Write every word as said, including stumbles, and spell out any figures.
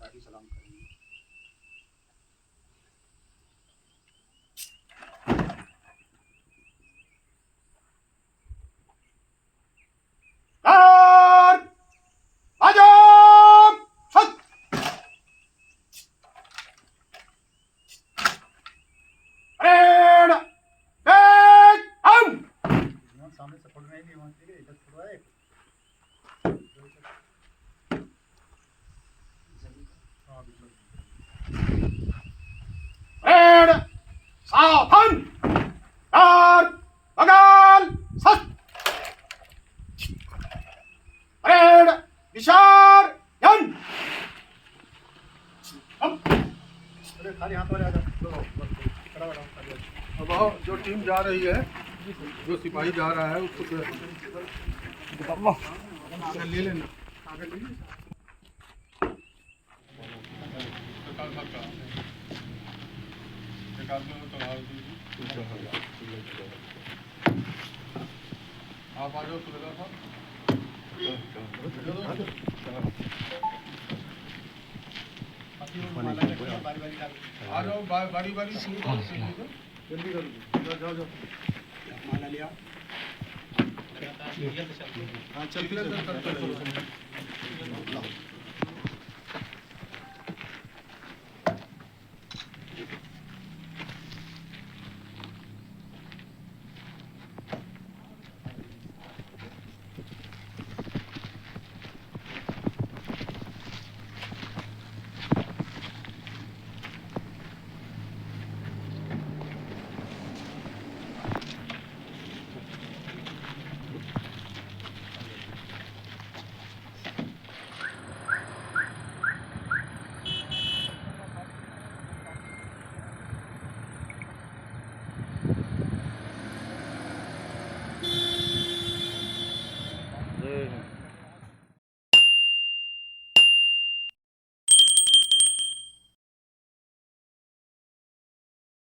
सलाम करेंगे। Lar! Bajam! Sat! Parade! Take arm! सामने से पकड़ना ही नहीं होना चाहिए, इधर पकड़ो, एक। Parade! सावधान! Lar! Bagal! Sat! Parade! Bishar! Yan! अरे, खाली हाथ वाले आ जाओ। लो, लो, लो, खड़ा हो जाओ, खाली हो जाओ। अब आओ, जो टीम जा रही है, जो सिपाही जा रहा है, उसको दे। ले लेना। आगे ले लेना। आप आ जाओ, सुबेदार साहब। आ जाओ, बा-, बारी बारी से। जल्दी करो, जाओ, जाओ, जाओ। माला लिया। हाँ, चलते, चलते, चलते।